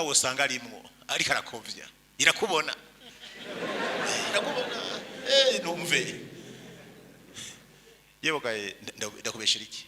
Wosanga arimwo ariko arakovya, irakubona, irakubona. Numve yewe gaye, ndakubeshera iki?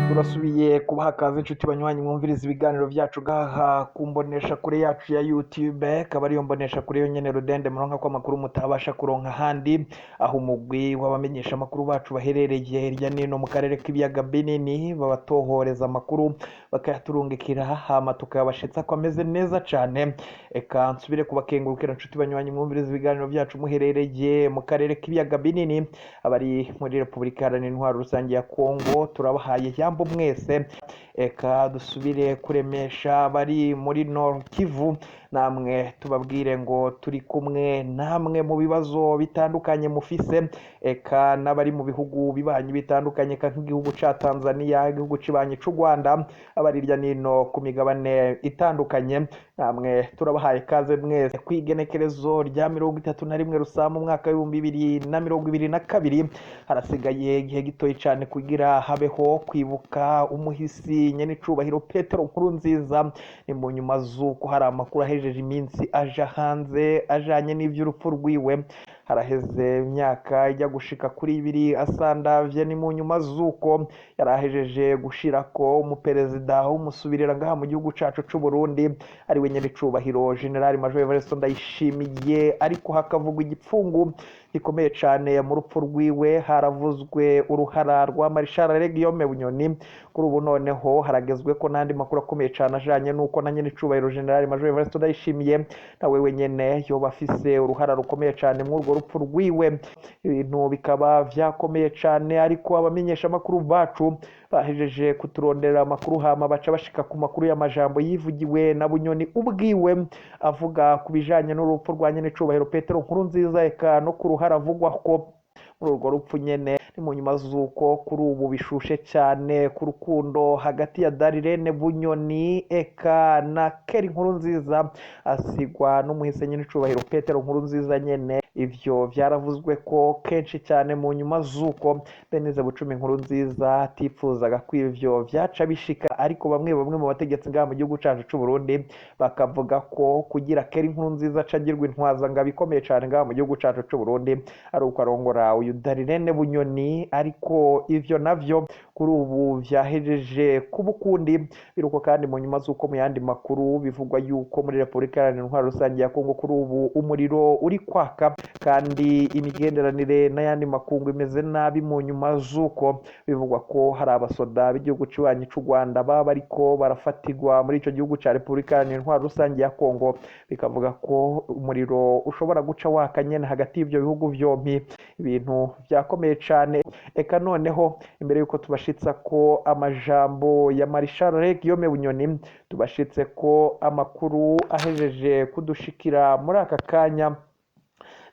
Turasubiye kubaha akaze, inshuti banywanyi mwumviriza ibiganiro byacu ngaha ku mbonesha kure yacu ya YouTube, akaba ariyo mbonesha kure yonyene rudende muronka ko amakuru mutabasha kuronka ahandi, aho umugwi w'abamenyesha amakuru bacu baherereye hirya n'ino mu karere k'ibiyaga binini babatohoreza amakuru bakayaturungikira, hama tukayabashitsa ko ameze neza cane. Eka nsubire kubakengurukira, inshuti banywanyi mwumviriza ibiganiro byacu muherereye mu karere k'ibiyaga binini, abari muri Repubulika Iharanira Intwaro Rusange ya Kongo turabahaye yambo mwese. Eka dusubire kuremesha abari muri Nord Kivu, namwe tubabwire ngo turi kumwe namwe mu bibazo bitandukanye mufise. Eka n'abari mu bihugu bibanyi bitandukanye, eka nk'igihugu ca Tanzania, igihugu cibanyi c'u Rwanda, abari hirya n'ino ku migabane itandukanye, namwe turabahaye kaze mwese. Kw'igenekerezo rya 31 Rusama umwaka w'2022, harasigaye igihe gitoyi cane kugira habeho kwibuka umuhisi nyenicubahiro Petero Nkurunziza. Ni mu nyuma z'uko hari amakuru ahejeje iminsi aja hanze ajanye n'ivy'urupfu rwiwe. Haraheze imyaka ijya gushika kuri ibiri asandavye. Ni mu nyuma z'uko yari ahejeje gushirako umuperezida w'umusubirira ngaha mu gihugu cacu c'u Burundi, ari we nyenicubahiro General Major Evariste Ndayishimiye, ariko hakavugwa igipfungu gikomeye cane mu rupfu rwiwe. Haravuzwe uruhara rwa Marshal Guillaume Bunyoni. Kuri ubu noneho haragezwe ko n'andi makuru akomeye cane ajanye n'uko na nyenicubahiro General Major Evariste Ndayishimiye nawe wenyene yoba afise uruhara rukomeye cane muri urwo rupfu rwiwe. Ibintu bikaba vyakomeye cane, ariko abamenyesha amakuru bacu bahejeje kuturondera amakuru, hama baca bashika ku makuru y'amajambo yivugiwe na Bunyoni ubwiwe, avuga ku bijanye n'urupfu rwa nyenicubahiro Petero Nkurunziza, eka no ku ruhara avugwa ko muri urwo rupfu nyene. Ni mu nyuma z'uko kuri ubu bishushe cyane ku rukundo hagati ya Darirene Bunyoni eka na Keri Nkurunziza, asigwa n'umuhise nyenicubahiro Petero Nkurunziza nyene. Ivyo vyaravuzwe ko kenshi cyane mu nyuma z'uko Denise Bucumi Nkurunziza atifuzaga ko ivyo vyaca bishika, ariko bamwe bamwe mu bategetsi ngaha mu gihugu cacu c'u Burundi bakavuga ko kugira Keri Nkurunziza acagirwa intwazangabo ikomeye cane ngaha mu gihugu cacu c'u Burundi ari uko arongora uyu Darirene Bunyoni. Ariko ivyo navyo kuri ubu vyahejeje kuba ukundi biruko. Kandi mu nyuma z'uko mu yandi makuru bivugwa yuko muri Repubulika Iharanira Intwaro Rusange ya Kongo kuri ubu umuriro uri kwaka, kandi imigenderanire n'ayandi makungu imeze nabi, mu nyuma z'uko bivugwa ko hari abasoda b'igihugu cibanyi c'u Rwanda baba bariko barafatirwa muri ico gihugu ca Repubulika Iharanira Intwaro Rusange ya Kongo, bikavuga ko umuriro ushobora guca waka nyene hagati y'ivyo bihugu vyompi. Ibintu vyakomeye cane. Eka noneho imbere yuko tubashitsa ko amajambo ya Marshal Guillaume Bunyoni, tubashitse ko amakuru ahejeje kudushikira muri aka kanya.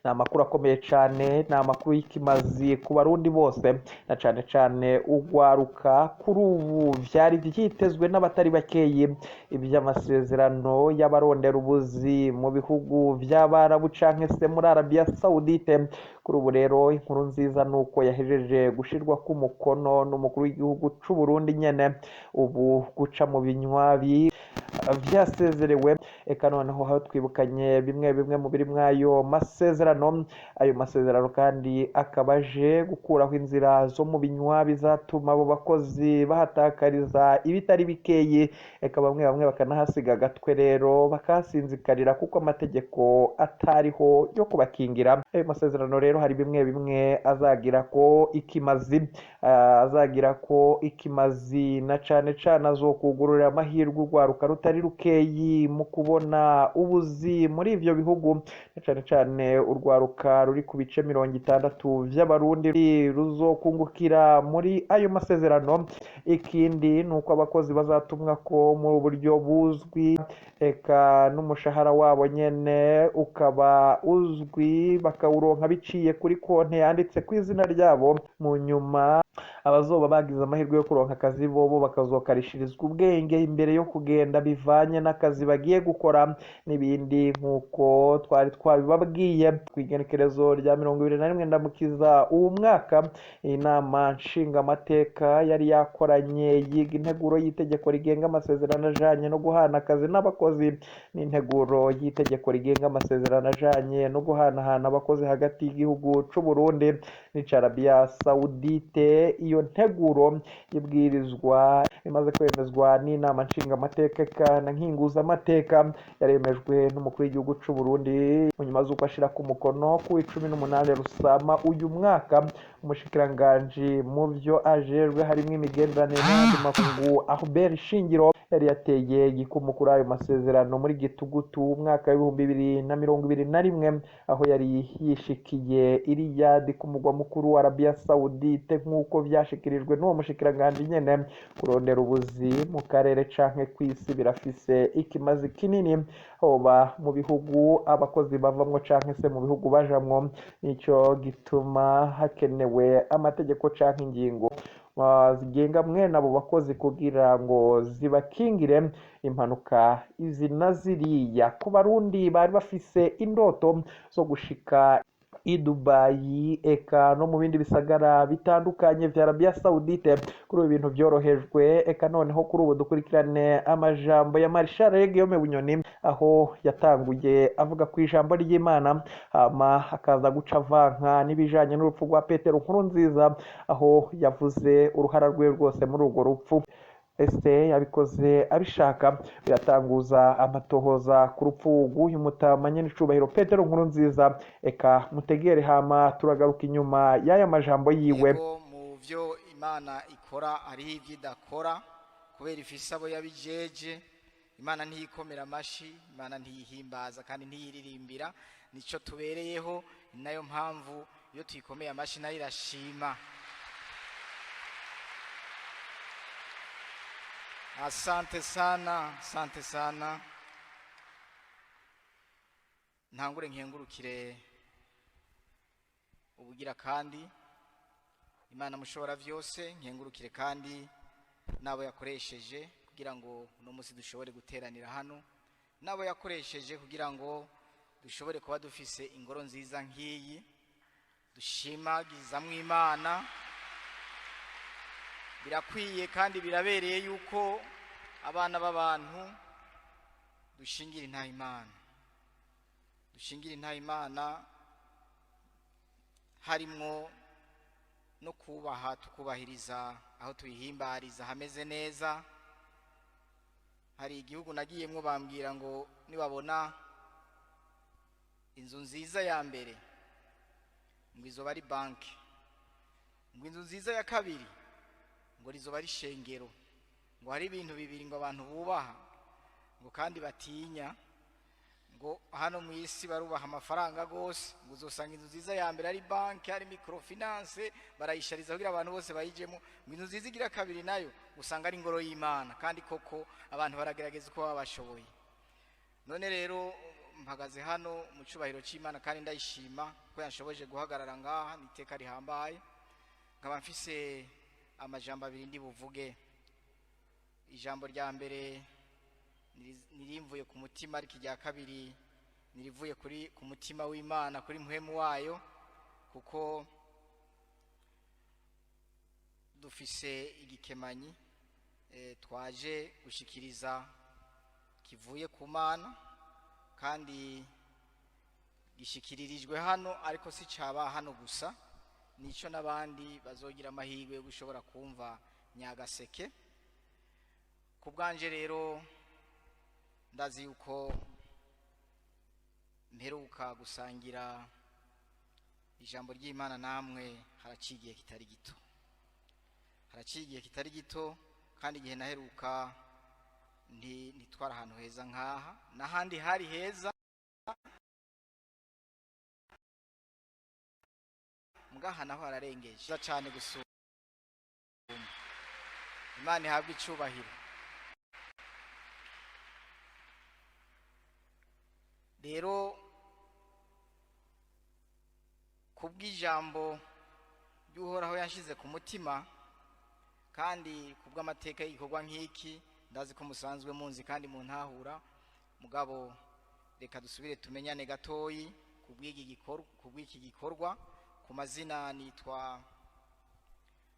Ni amakuru akomeye cane, ni amakuru y'ikimazi ku Barundi bose na cane cane ugwaruka. Kuri ubu vyari vyitezwe n'abatari bakeyi ivy'amasezerano y'abarondera ubuzi mu bihugu vy'Abarabu canke se muri Arabia Saudite. Kuri ubu rero inkuru nziza nuko yahejeje gushirwa k'umukono n'umukuru w'igihugu c'u Burundi nyene, ubu guca mu binywabi vyasezerewe. Eka noneho aho twibukanye bimwe bimwe mu biri mw'ayo masezerano. Ayo masezerano kandi akaba aje gukuraho inzira zo mu binywa bizatuma abo bakozi bahatakariza ibitari bikeyi, eka bamwe bamwe bakanahasiga agatwe rero bakahasinzikarira, kuko amategeko atariho yo kubakingira. Ayo masezerano rero hari bimwe bimwe azagira ko ikimazi, azagira ko ikimazi na cane cane azokugururira amahirwe urwaruka rutari rukeyi mu kubona ubuzi muri ivyo bihugu, na cane cane urwaruka ruri ku bice 60 vy'Abarundi ruzokungukira muri ayo masezerano. Ikindi ni uko abakozi bazatumwa ko mu buryo buzwi, eka n'umushahara wabo nyene ukaba uzwi, bakawuronka biciye kuri konti yanditse ku izina ryabo. Mu nyuma abazoba bagize amahirwe yo kuronka akazi bobo bakazokarishirizwa ubwenge imbere yo kugenda biva bivanye n'akazi bagiye gukora n'ibindi, nk'uko twari twabibabwiye ku igenekerezo rya 21 Ndamukiza uwu mwaka. Inama nshingamateka yari yakoranye yiga integuro y'itegeko rigenga amasezerano ajanye no guhana akazi n'abakozi n'integuro y'itegeko rigenga amasezerano ajanye no guhanahana abakozi hagati y'igihugu c'u Burundi n'ica Arabia Saudite. Iyo nteguro ibwirizwa imaze kwemezwa n'inama nshingamateka eka na nkinguzamateka, yaremejwe n'umukuru w'igihugu c'u Burundi mu nyuma z'uko ashira ku mukono ku 18 Rusama uyu mwaka. Umushikiranganji mu vyo ajejwe harimwo imigenderanire n'ayandi makungu, Albert Shingiro, yari yateye igikumu kuri ayo masezerano muri Gitugutu umwaka w'2021, aho yari yishikiye i Riyadh ku mugwa mukuru wa Arabia Saudite, nk'uko vyashikirijwe n'uwo mushikiranganji nyene. Kurondera ubuzi mu karere canke kw'isi birafise ikimazi kinini, hoba mu bihugu abakozi bavamwo canke se mu bihugu bajamwo. Nico gituma hakenewe amategeko canke ingingo zigenga mwene abo bakozi kugira ngo zibakingire impanuka izi na ziriya. Ku Barundi bari bafise indoto zo gushika i Dubai eka no mu bindi bisagara bitandukanye vya Arabia Saudite, kuri ubu ibintu vyorohejwe. Eka noneho kuri ubu dukurikirane amajambo ya Marshal Guillaume Bunyoni, aho yatanguye avuga ku ijambo ry'Imana, hama akaza guca avanka n'ibijanye n'urupfu rwa Petero Nkurunziza, aho yavuze uruhara rwe rwose muri urwo rupfu. Ese yabikoze abishaka? Biratanguza amatohoza ku rupfu rw'uyu mutama nyen'icubahiro Petero Nkurunziza. Eka mutegere, hama turagaruka inyuma y'aya majambo yiwe. Yego, mu byo Imana ikora hariho ibyo idakora kubera ifise abo yabijeje. Imana ntiyikomera amashi, Imana ntiyihimbaza kandi ntiyiririmbira, nico tubereyeho. Ni nayo mpamvu iyo tuyikomeye amashi nayo irashima. Asante sana, asante sana. Ntangure nkengurukire ubugira kandi Imana mushobora vyose, nkengurukire kandi n'abo yakoresheje kugira ngo uno munsi dushobore guteranira hano, n'abo yakoresheje kugira ngo dushobore kuba dufise ingoro nziza nk'iyi dushimagizamwo Imana. Birakwiye kandi birabereye yuko abana b'abantu dushingira intahe Imana, dushingira intahe Imana harimwo no kubaha, tukubahiriza aho tuyihimbariza hameze neza. Hari igihugu nagiyemwo bambwira ngo nibabona inzu nziza ya mbere ngo izoba ari banki, ngo inzu nziza ya kabiri ngo rizoba ari ishengero, ngo hari ibintu bibiri ngo abantu bubaha ngo kandi batinya, ngo hano mu isi barubaha amafaranga gose, ngo uzosanga inzu nziza ya mbere ari banki, ari microfinance, barayishariza kugira abantu bose bayijemo, ngo inzu nziza igira kabiri nayo usanga ari ingoro y'Imana. Kandi koko abantu baragerageza uko baba bashoboye. None rero mpagaze hano mu cubahiro c'Imana kandi ndayishima ko yanshoboje guhagarara ngaha, ni iteka rihambaye. Nkaba mfise amajambo abiri ndi buvuge. Ijambo rya mbere nirimvuye ku mutima, ariko irya kabiri nirivuye ku mutima w'Imana, kuri mpwemu wayo, kuko dufise igikemanyi twaje gushikiriza kivuye ku Mana kandi gishikiririjwe hano, ariko si caba hano gusa, nico n'abandi bazogira amahirwe yo gushobora kumva Nyagaseke. Ku bwanje rero ndazi yuko mperuka gusangira ijambo ry'Imana namwe haraciye igihe kitari gito, haraciye igihe kitari gito, kandi igihe naheruka ntitwara ahantu heza nkaha, n'ahandi hari heza mugaha naho hararengeje cyane gusumba. Imana ihabwe icubahiro. Rero kubw'ijambo ry'Uhoraho yanshize ku mutima kandi kubw'amateka y'igikorwa nk'iki, Ndazi ko musanzwe munzi kandi muntahura, mugabo reka dusubire tumenyane gatoyi kubw'iki gikorwa. Ku mazina nitwa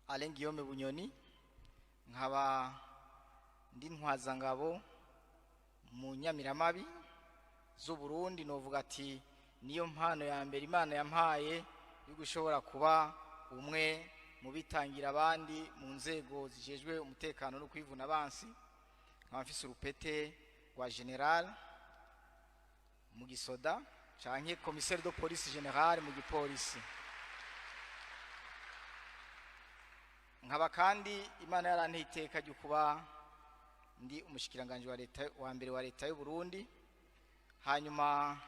Alain Guillaume Bunyoni, nkaba ndi ntwazangabo mu Nyamiramabi z'u Burundi. Novuga ati niyo mpano ya mbere Imana yampaye yo gushobora kuba umwe mu bitangira abandi mu nzego zijejwe umutekano no kwivuna abansi, nkaba mfise urupete rwa général mu gisoda canke commissaire de police général mu gipolisi. Nkaba kandi Imana yaranteye iteka ryo kuba ndi umushikiranganje wa leta wa mbere wa leta y'u Burundi. Hanyuma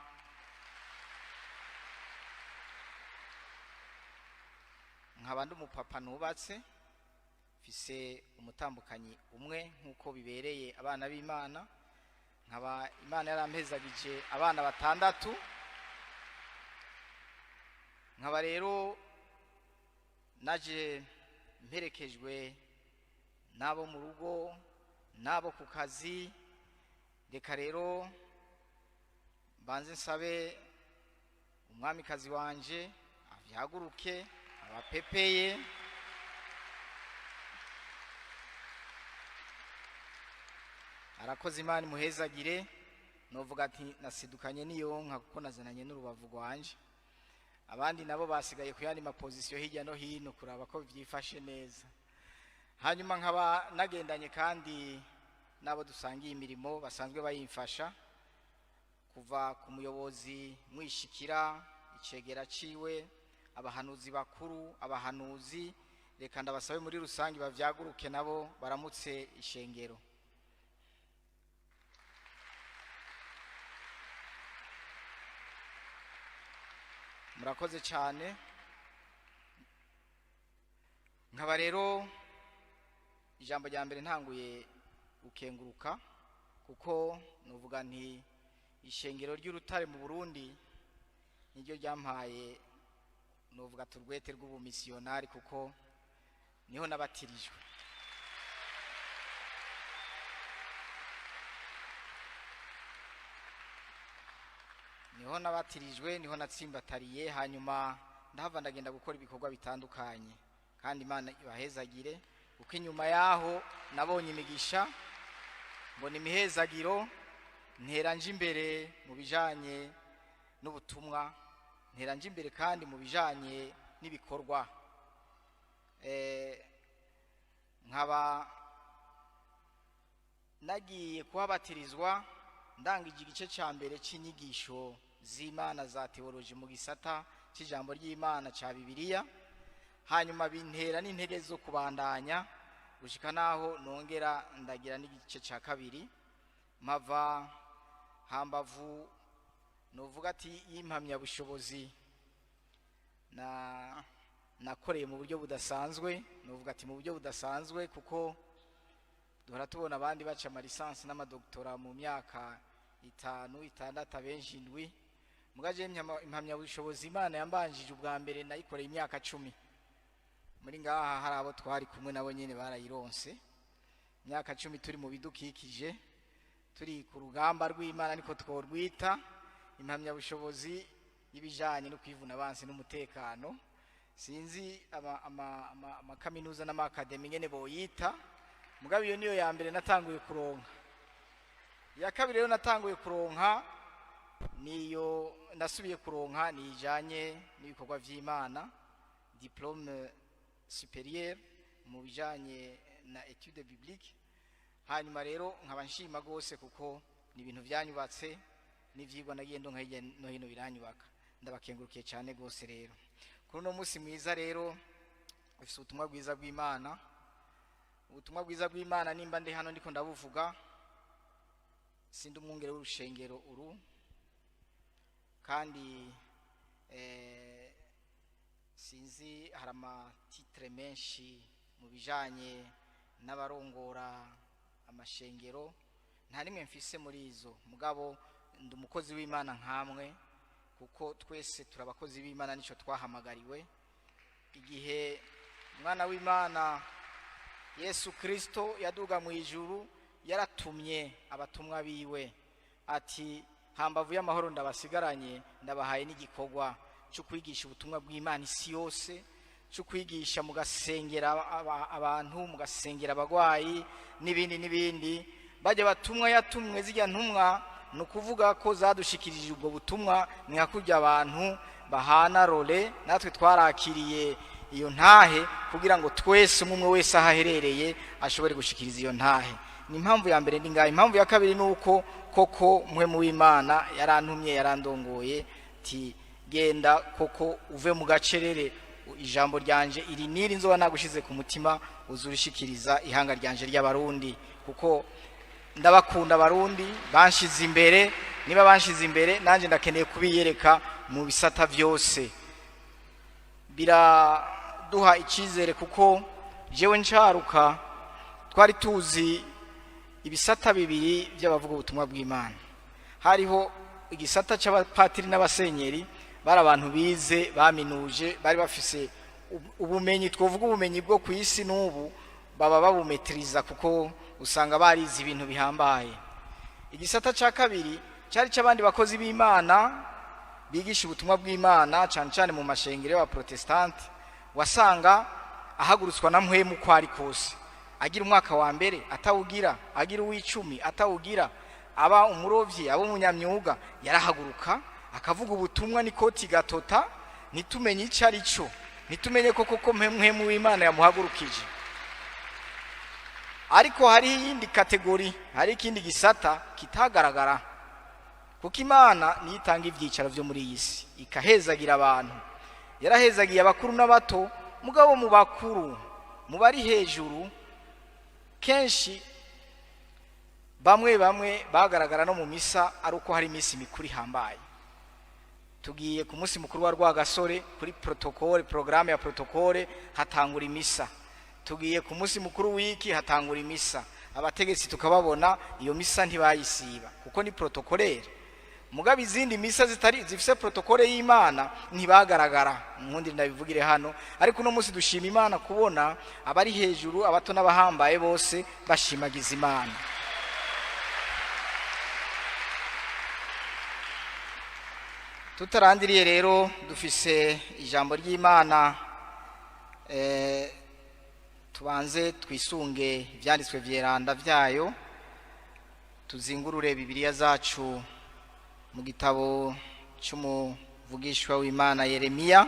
nkaba ndi umupapa nubatse, mfise umutambukanyi umwe nk'uko bibereye abana b'Imana. Nkaba Imana yarampezagije abana batandatu. Nkaba rero naje mperekejwe n'abo mu rugo n'abo ku kazi. Reka rero mbanze nsabe umwamikazi wanje avyaguruke abapepeye. Arakoze, Imana imuhezagire. Novuga ati nasidukanye n'iyonka kuko nazananye n'urubavu rwanje, abandi nabo basigaye ku yandi mapozisiyo hirya no hino kuraba ko vyifashe neza. Hanyuma nkaba nagendanye kandi n'abo dusangiye imirimo basanzwe bayimfasha, kuva ku muyobozi mwishikira, icegera ciwe, abahanuzi bakuru, abahanuzi. Reka ndabasabe muri rusange bavyaguruke nabo baramutse ishengero. Murakoze cyane. Nkaba rero ijambo rya mbere ntanguye gukenguruka, kuko nuvuga nti ishengero ry'Urutare mu Burundi niryo ryampaye, nuvuga turwete rw'ubumisiyonari, kuko niho nabatirijwe. Niho nabatirijwe, niho natsimbatariye, hanyuma ndahava ndagenda gukora ibikorwa bitandukanye. Kandi Imana ibahezagire, kuko inyuma yaho nabonye imigisha, mbona imihezagiro, ntera nje imbere mu bijanye n'ubutumwa, ntera nje imbere kandi mu bijanye n'ibikorwa. Nkaba nagiye kuhabatirizwa ndangije igice ca mbere c'inyigisho z'Imana za teoloji mu gisata c'ijambo ry'Imana ca Bibiliya. Hanyuma bintera n'intege zo kubandanya gushika naho nongera ndagira n'igice ca kabiri, mpava hambavu novuga ati y'impamyabushobozi na nakoreye mu buryo budasanzwe. Novuga ati mu buryo budasanzwe, kuko duhora tubona abandi baca amalisansi n'amadoktora mu myaka 5, 6, abenshi 7. Mugaje impamyabushobozi Imana yambanjije ubwa mbere nayikoreye imyaka 10. Muri ngaha hari abo twari kumwe nabo nyene barayironse. Imyaka 10 turi mu bidukikije, turi ku rugamba rw'Imana niko tworwita, impamyabushobozi y'ibijanye no kwivuna abansi n'umutekano. Sinzi amakaminuza n'amakademi ngene boyita, mugabo iyo niyo ya mbere natanguye kuronka. Iya kabiri rero natanguye kuronka niyo nasubiye kuronka nijanye n'ibikorwa vy'Imana, diplôme supérieure mu bijanye na étude biblique. Hanyuma rero nkaba nshima gose, kuko ni ibintu vyanyubatse n'ivyigwa nagiye ndonka hirya no hino biranyubaka. Ndabakengurukiye cyane gose. Rero kuri uno munsi mwiza rero ufise ubutumwa bwiza bw'Imana. Ubutumwa bwiza bw'Imana nimba ndi hano ndiko ndabuvuga, sindi umwungere w'urushengero uru, kandi sinzi hari amatitre menshi mu bijanye n'abarongora amashengero, nta nimwe mfise muri izo. Mugabo ndi umukozi w'Imana nkamwe, kuko twese turi abakozi b'Imana, nico twahamagariwe. Igihe umwana w'Imana Yesu Kristo yaduga mu ijuru, Yaratumye abatumwa biwe ati: "Hambavu y'amahoro ndabasigaranye, ndabahaye n'igikorwa cyo kwigisha ubutumwa bw'Imana isi yose, cyo kwigisha mugasengera abantu, mugasengera abagwayi n'ibindi n'ibindi." Bajya batumwa yatumwe, zijya ntumwa, ni ukuvuga ko zadushikirije ubwo butumwa. Ni nka kurya abantu bahana role, natwe twarakiriye iyo ntahe kugira ngo twese, umwe umwe wese aho aherereye, ashobore gushikiriza iyo ntahe. Ni impamvu ya mbere ndi ngaho. Impamvu ya kabiri ni uko koko Mpwemu w'Imana yarantumye, yarandongoye ti: "Genda koko uve mu gacerere, ijambo ryanje iri niri nzoba nagushize ku mutima uzurishikiriza ihanga ryanje ry'Abarundi, kuko ndabakunda Abarundi, banshize imbere. Niba banshize imbere, nanjye ndakeneye kubiyereka mu bisata byose." Biraduha icyizere, kuko jewe ncaruka twari tuzi ibisata bibiri by'abavuga ubutumwa bw'Imana. Hariho igisata cy'abapatiri n'abasenyeri, bari abantu bize, baminuje, bari bafise ubumenyi, twovuga ubumenyi bwo ku isi n'ubu baba babumetiriza, kuko usanga barize ibintu bihambaye. Igisata cya kabiri cyari cy'abandi bakozi b'Imana bigisha ubutumwa bw'Imana, cyane cyane mu mashengero y'abaprotestante. Wasanga ahagurutswa na Mpwemu uko ari kose, agira umwaka wa mbere atawugira, agira uw'icumi atawugira, aba umurovyi, aba umunyamyuga, yarahaguruka akavuga ubutumwa n'ikoti gatota, ntitumenye icyo ari cyo, ntitumenye ko koko Mpwemu w'Imana yamuhagurukije. Ariko hariho iyindi catégorie, hari ikindi gisata kitagaragara, kuko Imana niyo itanga ibyicaro byo muri iyi si, ikahezagira abantu. Yarahezagiye abakuru n'abato. Mugabo mu bakuru, mu bari hejuru, kenshi bamwe bamwe bagaragara no mu misa ari uko hari iminsi mikuru ihambaye. Tugiye ku munsi mukuru wa Rwagasore, kuri protocole, programme ya protocole, hatangura imisa. Tugiye ku munsi mukuru w'iki, hatangura imisa, abategetsi tukababona, iyo misa ntibayisiba kuko ni protocolaire. Mugabo izindi misa zitari zifise protocole y'Imana ntibagaragara. Nkundi ndabivugire hano, ariko uno munsi dushima Imana kubona abari hejuru, abato n'abahambaye, bose bashimagiza Imana. Tutarandiriye rero, dufise ijambo ry'Imana. Tubanze twisunge ibyanditswe vyeranda vyayo, tuzingurure Bibiliya zacu mu gitabo cy'umuvugishwa w'Imana Yeremiya.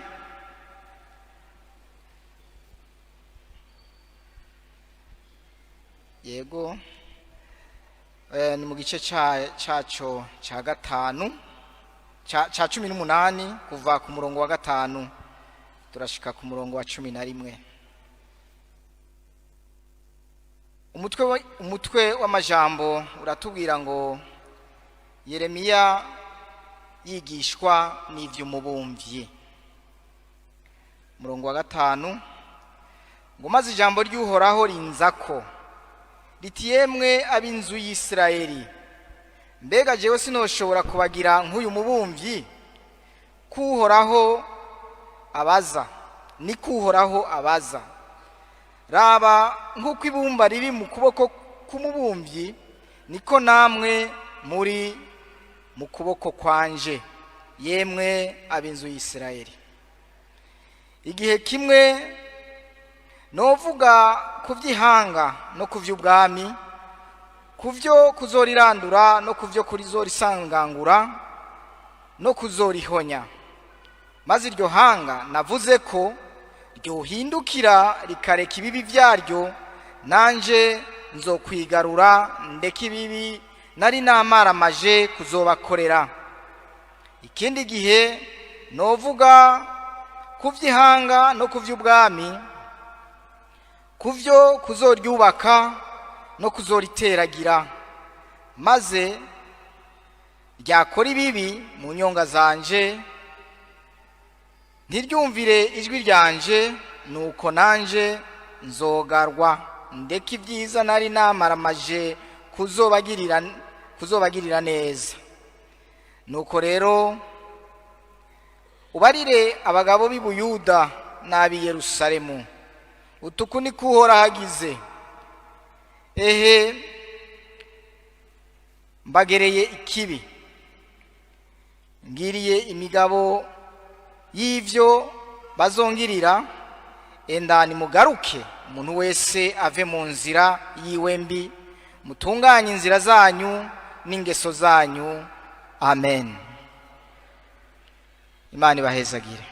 Yego, ni mu gice caco ca gatanu, ca 18, kuva ku murongo wa 5 turashika ku murongo wa 11. Umutwe w'amajambo uratubwira ngo: "Yeremiya yigishwa n'ivy'umubumvyi." Umurongo wa 5 ngo: "Maze ijambo ry'Uhoraho rinzako riti: Yemwe ab'inzu y'Isirayeli, mbega jewe sinoshobora kubagira nk'uyu mubumvyi? Kuhoraho abaza, ni Kuhoraho abaza. Raba, nk'uko ibumba riri mu kuboko k'umubumvyi, niko namwe muri mu kuboko kwanje, yemwe ab'inzu y'Isirayeli. Igihe kimwe novuga ku by'ihanga no ku by'ubwami, ku byo kuzorirandura no ku byo kurizorисangangura no kuzorihonya, maze iryo hanga navuze ko ryohindukira rikareka ibibi byaryo, nanje nzokwigarura ndeke ibibi nari namaramaje kuzobakorera. Ikindi gihe novuga ku by'ihanga no ku by'ubwami, ku byo kuzoryubaka no kuzoriteragira, maze ryakora ibibi mu nyonga zanje, ntiryumvire ijwi ryanje, nuko nanje nzogarwa ndeke ibyiza nari namaramaje kuzobagirira neza. Nuko rero ubarire abagabo b'i Buyuda n'ab'i Yerusalemu utuku: Niko Uhoraho agize: Ehe, Mbagereye ikibi, ngiriye imigabo y'ivyo bazongirira. Enda nimugaruke, umuntu wese ave mu nzira yiwe mbi, mutunganye inzira zanyu n'ingeso zanyu. Amen. Imana ibahezagire.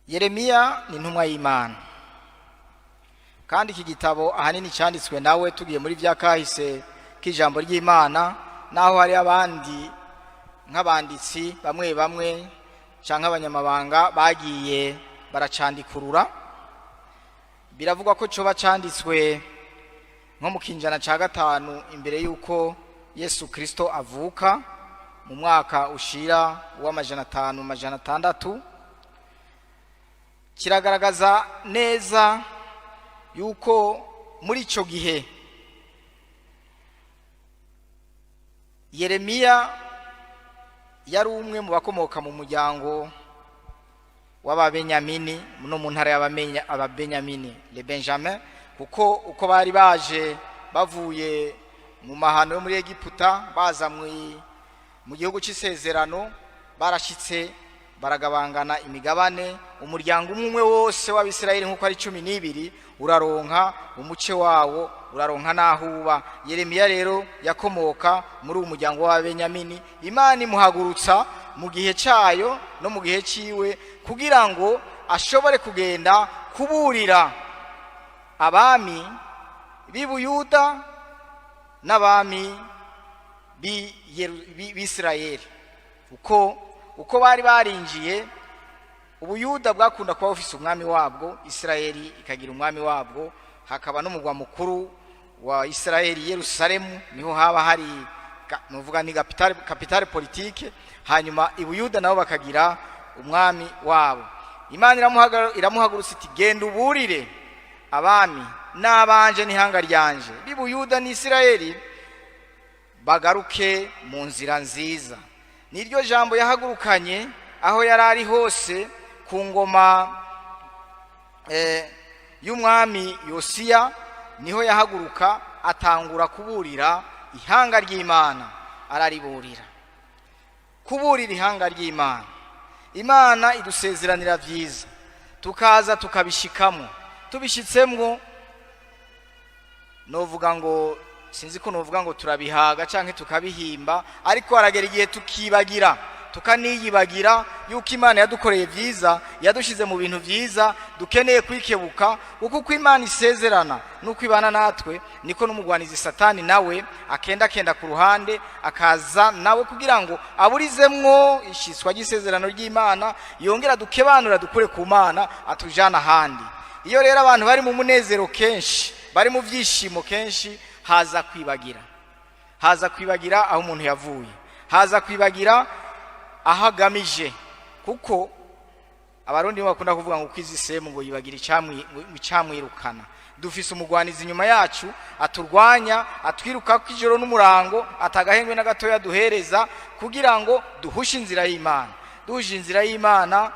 Yeremiya ni intumwa y'Imana, kandi iki gitabo ahanini cyanditswe nawe. Tugiye muri bya kahise k'ijambo ry'Imana, naho hari abandi nk'abanditsi bamwe bamwe cyangwa abanyamabanga bagiye baracandikurura. Biravugwa ko coba canditswe nko mu kinjana ca 5 imbere y'uko Yesu Kristo avuka, mu mwaka ushira w'500 600. Kiragaragaza neza yuko muri ico gihe Yeremiya yari umwe mu bakomoka mu muryango w'Ababenyamini, no mu ntara y'Ababenyamini, le Benjamin, kuko uko bari baje bavuye mu mahano yo muri Egiputa baza mu gihugu cy'isezerano, barashitse baragabangana imigabane. Umuryango umwe wose w'Abisirayeli, nk'uko ari 12, uraronka umuce wawo, uraronka n'aho uba. Yeremiya rero yakomoka muri uwo muryango w'Ababenyamini. Imana imuhagurutsa mu gihe cyayo no mu gihe ciwe kugira ngo ashobore kugenda kuburira abami b'i Buyuda n'abami b'Isirayeli. Uko bari barinjiye, Ubuyuda bwakunda kuba bufise umwami wabwo, Isirayeli ikagira umwami wabwo, hakaba n'umugwa mukuru wa Isirayeli, Yerusalemu, niho haba hari nuvuga ni capitale politique. Hanyuma Ibuyuda nabo bakagira umwami wabo. Imana iramuhagurutsa iti: "Genda uburire abami n'abanje n'ihanga ryanje b'Ibuyuda n'Isirayeli bagaruke mu nzira nziza." Niryo jambo yahagurukanye aho yari ari hose ku ngoma y'umwami Yosiya. Niho yahaguruka atangura kuburira ihanga ry'Imana, arariburira. Kuburira ihanga ry'Imana, Imana idusezeranira byiza, tukaza tukabishikamo. Tubishitsemwo, novuga ngo sinzi ko novuga ngo turabihaga canke tukabihimba, ariko haragera igihe tukibagira, tukaniyibagira yuko Imana yadukoreye byiza, yadushize mu bintu byiza. Dukeneye kwikebuka, kuko uko Imana isezerana nuko ibana natwe, niko n'umugwanizi Satani nawe akenda kenda ku ruhande, akaza nawe kugira ngo aburizemwo ishyiswa ry'isezerano ry'Imana, yongera dukebanura, dukure ku Mana, atujana ahandi. Iyo rero abantu bari mu munezero kenshi, bari mu byishimo kenshi, haza kwibagira, haza kwibagira aho umuntu yavuye, haza kwibagira aho agamije. Kuko Abarundi bakunda kuvuga ngo kwizi semu ngo yibagira icamwirukana. Dufise umugwanizi inyuma yacu aturwanya, atwiruka ko ijoro n'umurango, atagahengwe na gatoya duhereza kugira ngo duhushe inzira y'Imana. Duhushe inzira y'Imana,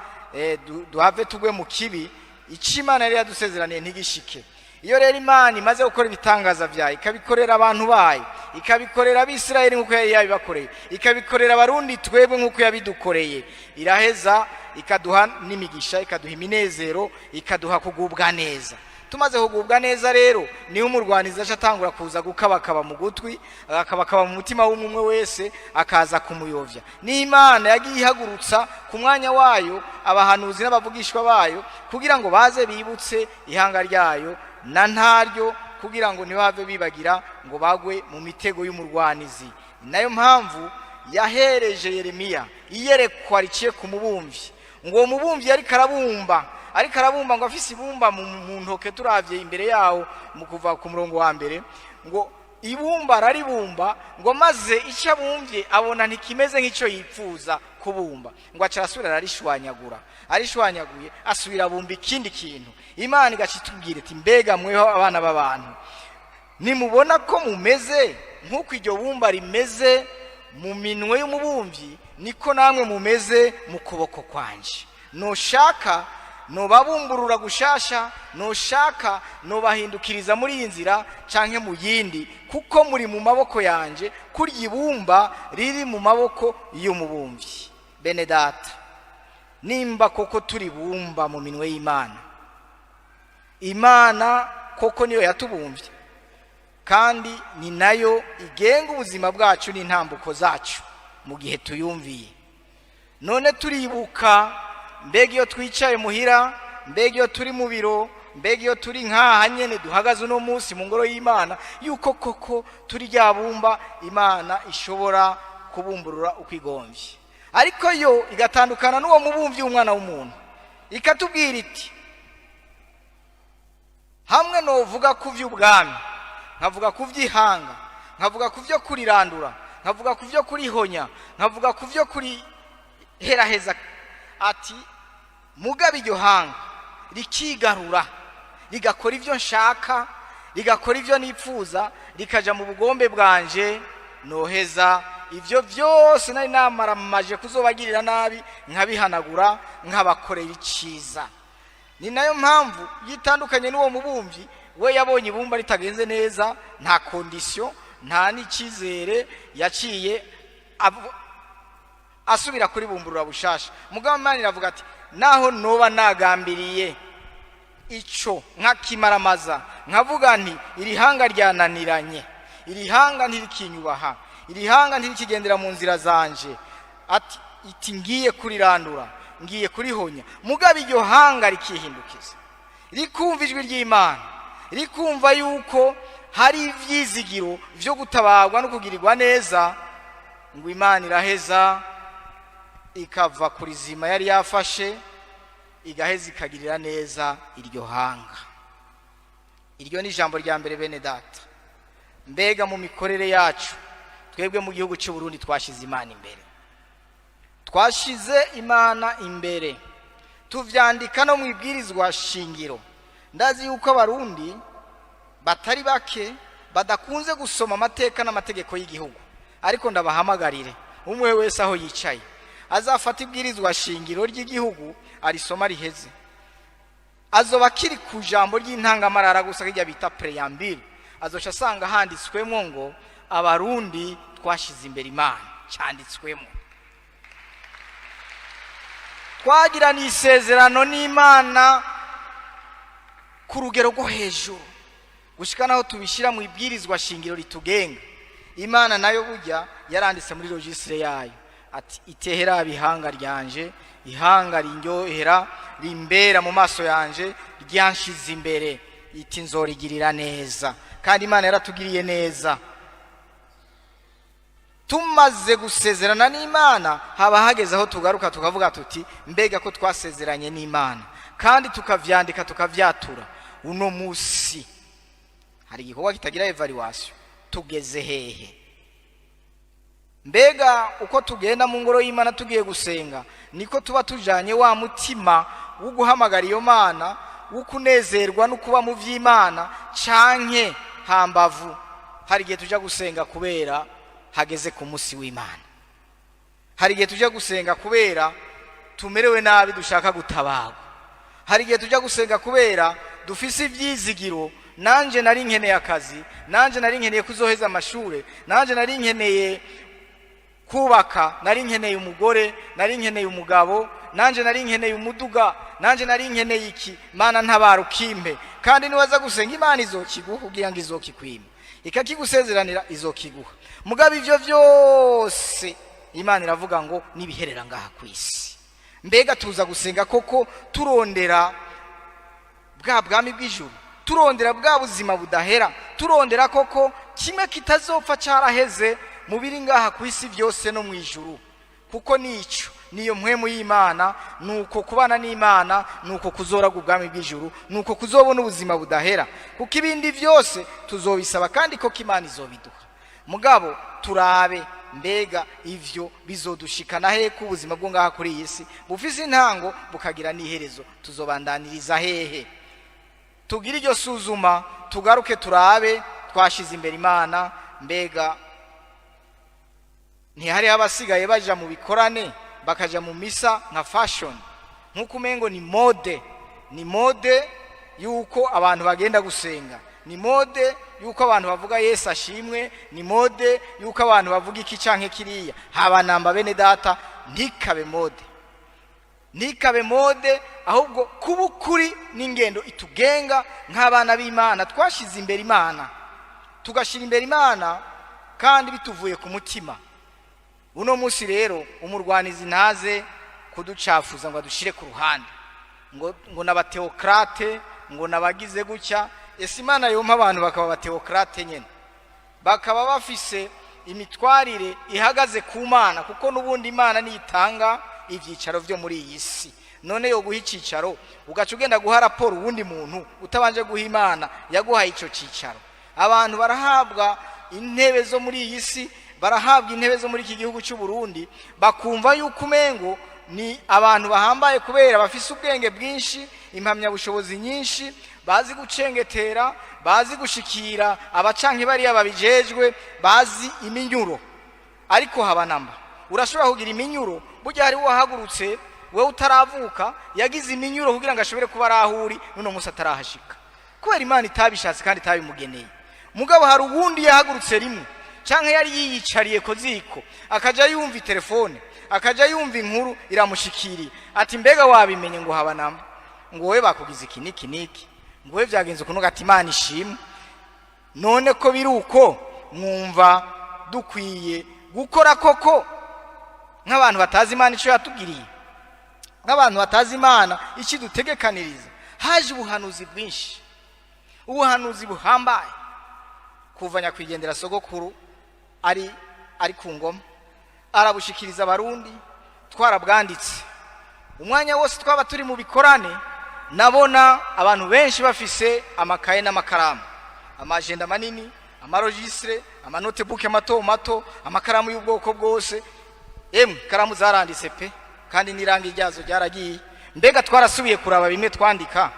duhave tugwe mu kibi, icyo Imana yari yadusezeraniye ntigishike. Iyo rero Imana imaze gukora ibitangaza byayo, ikabikorera abantu bayo, ikabikorera Abisirayeli nk'uko yari yabibakoreye, ikabikorera Abarundi twebwe nk'uko yabidukoreye, iraheza ikaduha n'imigisha, ikaduha iminezero, ikaduha kugubwa neza. Tumaze kugubwa neza rero, niho umurwanizi aca atangura kuza gukabakaba mu gutwi, agakabakaba mu mutima w'umwe wese, akaza kumuyovya. N'Imana yagiye ihagurutsa ku mwanya wayo abahanuzi n'abavugishwa bayo kugira ngo baze bibutse ihanga ryayo na ntaryo, kugira ngo ntibave bibagira ngo bagwe mu mitego y'umurwanizi. Nayo mpamvu yahereje Yeremiya iyerekwa riciye ku mubumvyi, ngo uwo mubumvyi yariko arabumba, ariko arabumba ngo afise ibumba mu ntoke. Turavye imbere yawo mu kuva ku murongo wa mbere, ngo ibumba araribumba, ngo maze icyo abumvye abona ntikimeze nk'icyo yipfuza kubumba, ngo aca arasubira ararishwanyagura. Arishwanyaguye asubira abumba ikindi kintu. Imana igaca itubwira iti: "Mbega mweho abana b'abantu, nimubona ko mumeze nk'uko iryo bumba rimeze mu minwe y'umubumvyi, niko namwe mumeze mu kuboko kwanje. Nushaka Nobabumburura gushasha, noshaka nobahindukiriza muri iyi nzira canke mu yindi, kuko muri mu maboko yanje, kurya ibumba riri mu maboko y'umubumvyi. Bene data, nimba koko turi bumba mu minwe y'Imana, Imana koko niyo yatubumvye kandi ni nayo igenga ubuzima bwacu n'intambuko zacu mu gihe tuyumviye. None turibuka, mbega iyo twicaye muhira, mbega iyo turi mu biro, mbega iyo turi nk'aha nyene duhagaze uno munsi mu ngoro y'Imana, yuko koko turi rya bumba Imana ishobora kubumburura uko igomvye? Ariko yo igatandukana n'uwo mubumvyi w'umwana w'umuntu, ikatubwira iti: "Hamwe novuga ku vy'ubwami, nkavuga ku vy'ihanga, nkavuga ku vyo kurirandura, nkavuga ku vyo kurihonya, nkavuga ku vyo kuriheraheza," ati, "mugabo iryo hanga rikigarura, rigakora ivyo nshaka, rigakora ivyo nipfuza, rikaja mu bugombe bwanje, noheza ivyo vyose nari namaramaje kuzobagirira nabi nkabihanagura, nkabakorera iciza." Ni nayo mpamvu yitandukanye n'uwo mubumvyi. We yabonye ibumba ritagenze neza, nta condition, nta n'icyizere, yaciye asubira kuribumburura bushasha. Mugabo Imana iravuga ati: "Naho noba nagambiriye ico nkakimaramaza, nkavuga nti iri hanga ryananiranye, iri hanga ntirikinyubaha, iri hanga ntirikigendera mu nzira zanje," ati, iti "ngiye kurirandura, ngiye kurihonya," mugabo iryo hanga rikihindukiza, rikumva ijwi ry'Imana, rikumva yuko hari ivyizigiro vyo gutabarwa no kugirirwa neza, ngo Imana iraheza ikava ku rizima yari yafashe, igaheza ikagirira neza iryo hanga. Iryo ni ijambo rya mbere. Bene data, mbega mu mikorere yacu twebwe mu gihugu cy'u Burundi twashize Imana imbere? Twashize Imana imbere, tuvyandika no mu ibwirizwa shingiro. Ndazi yuko Abarundi batari bake badakunze gusoma amateka n'amategeko y'igihugu, ariko ndabahamagarire, umwe wese aho yicaye azafata ibwirizwa shingiro ry'igihugu arisoma riheze. Azoba akiri ku jambo ry'intangamarara gusa, kijya bita préambule, azoca asanga handitswemo ngo Abarundi twashize imbere Imana. Cyanditswemo. Twagiranye isezerano n'Imana ku rugero rwo hejuru, gushika naho tubishyira mu ibwirizwa shingiro ritugenga. Imana nayo burya yaranditse muri registre yayo ati: "Itehera ihanga ryanje, ihanga rinyohera, rimbera mu maso yanje, ryanshize imbere," iti "nzorigirira neza." Kandi Imana yaratugiriye neza. Tumaze gusezerana n'Imana, haba hageze aho tugaruka tukavuga tuti: "Mbega ko twasezeranye n'Imana kandi tukavyandika, tukavyatura, uno musi hari igikorwa kitagira évaluation, tugeze hehe?" Mbega uko tugenda mu ngoro y'Imana tugiye gusenga, niko tuba tujanye wa mutima wo guhamagara iyo Mana, wo kunezerwa no kuba mu vy'Imana, canke hambavu hari igihe tuja gusenga kubera hageze ku munsi w'Imana, hari igihe tujya gusenga kubera tumerewe nabi, dushaka gutabarwa, hari igihe tujya gusenga kubera dufise ibyizigiro: "Nanje nari nkeneye akazi, nanje nari nkeneye kuzoheza amashure, nanje nari nkeneye kubaka, nari nkeneye umugore, nari nkeneye umugabo, nanje nari nkeneye umuduga, nanje nari nkeneye iki, Mana ntabara ukimpe." Kandi niwaza gusenga, Imana izokiguha kugira ngo izokikwima, ikakigusezeranira, izokiguha. Mugabo ivyo vyose Imana iravuga ngo nibiherera ngaha ku isi. Mbega tuza gusenga koko turondera bwa bwami bw'ijuru, turondera bwa buzima budahera, turondera koko kimwe kitazopfa caraheze mu biri ngaha ku isi byose no mu ijuru? Kuko nico niyo mpwemu y'Imana, nuko kubana n'Imana, nuko kuzoraga ubwami bw'ijuru, nuko kuzobona ubuzima budahera. Kuko ibindi byose tuzobisaba kandi koko Imana izobiduha. Mugabo turabe, mbega ivyo bizodushikana hehe, ko ubuzima bwo ngaha kuri iyi si bufise intango bukagira n'iherezo? Tuzobandaniriza hehe? Tugire iryo suzuma, tugaruke turabe: twashize imbere Imana? Mbega ntihariho abasigaye baja mu bikorane, bakaja mu misa nka fashion, nk'uko umengo ni mode? Ni mode yuko abantu bagenda gusenga, ni mode yuko abantu bavuga Yesu ashimwe, ni mode yuko abantu bavuga iki canke kiriya. Haba namba, bene data, ntikabe mode, ntikabe mode, ahubwo kuba ukuri n'ingendo itugenga nk'abana b'Imana. Twashyize imbere Imana, tugashyira imbere Imana kandi bituvuye ku mutima. Uno munsi rero umurwanizi ntaze kuducafuza ngo adushyire ku ruhande, ngo n'abathéocrates, ngo nabagize gutya. Ese Imana yompa abantu bakaba abathéocrates nyine, bakaba bafise imitwarire ihagaze ku Mana, kuko n'ubundi Imana niyitanga ibyicaro byo muri iyi si. None yo guha icyicaro, ugaca ugenda guha raporo uwundi muntu utabanje guha Imana yaguhaye icyo cyicaro? Abantu barahabwa intebe zo muri iyi si, barahabwa intebe zo muri iki gihugu cy'u Burundi, bakumva yuko umengo ni abantu bahambaye kubera bafise ubwenge bwinshi, impamyabushobozi nyinshi, bazi gucengetera, bazi gushikira abacanke bariya babijejwe, bazi iminyuro. Ariko haba namba, urashobora kugira iminyuro. Burya hari wahagurutse wewe utaravuka, yagize iminyuro kugira ngo ashobore kuba arahuri n'uno munsi, atarahashika kubera Imana itabishatse kandi itabimugeneye. Mugabo hari uwundi yahagurutse rimwe, cyangwa yari yiyicariye ko ziko, akaja yumva telefone, akaja yumva inkuru iramushikiriye, ati: "Mbega wabimenye?" Ngo haba namba, ngo wowe bakugize iki niki niki, ngo wowe byagenze ukuntu. Ati: "Imana ishimwe." None ko biri uko, mwumva dukwiye gukora koko nk'abantu batazi Imana icyo yatugiriye, nk'abantu batazi Imana icyo idutegekaniriza? Haje ubuhanuzi bwinshi, ubuhanuzi buhambaye kuva nyakwigendera sogokuru ari ku ngoma, arabushikiriza Abarundi. Twarabwanditse. Umwanya wose twaba turi mu bikorane, nabona abantu benshi bafise amakaye n'amakaramu, amajenda manini, amaregistres, amanotebook mato mato, amakaramu y'ubwoko bwose. Emwe, ikaramu zaranditse pe, kandi n'irangi ryazo ryaragiye. Mbega twarasubiye kuraba bimwe twandika?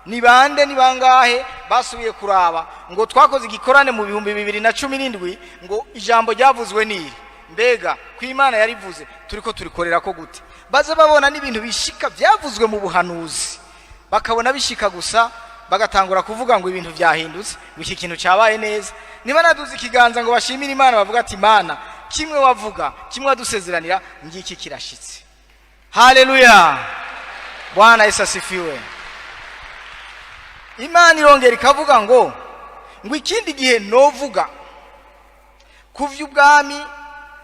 Ni bande, ni bangahe basubiye kuraba ngo twakoze igikorane mu 2017, ngo ijambo ryavuzwe niri? Mbega ko Imana yarivuze, turiko turikorera ko gute? Baza babona n'ibintu bishika byavuzwe mu buhanuzi, bakabona bishika gusa, bagatangura kuvuga ngo ibintu byahindutse, ngo iki kintu cyabaye neza. Niba naduze ikiganza ngo bashimire Imana, bavuga ati: "Imana, kimwe wavuga, kimwe wadusezeranira, ngiki kirashitse." Haleluya, Bwana Yesu asifiwe. Imana irongera ikavuga ngo ikindi gihe novuga ku vy'ubwami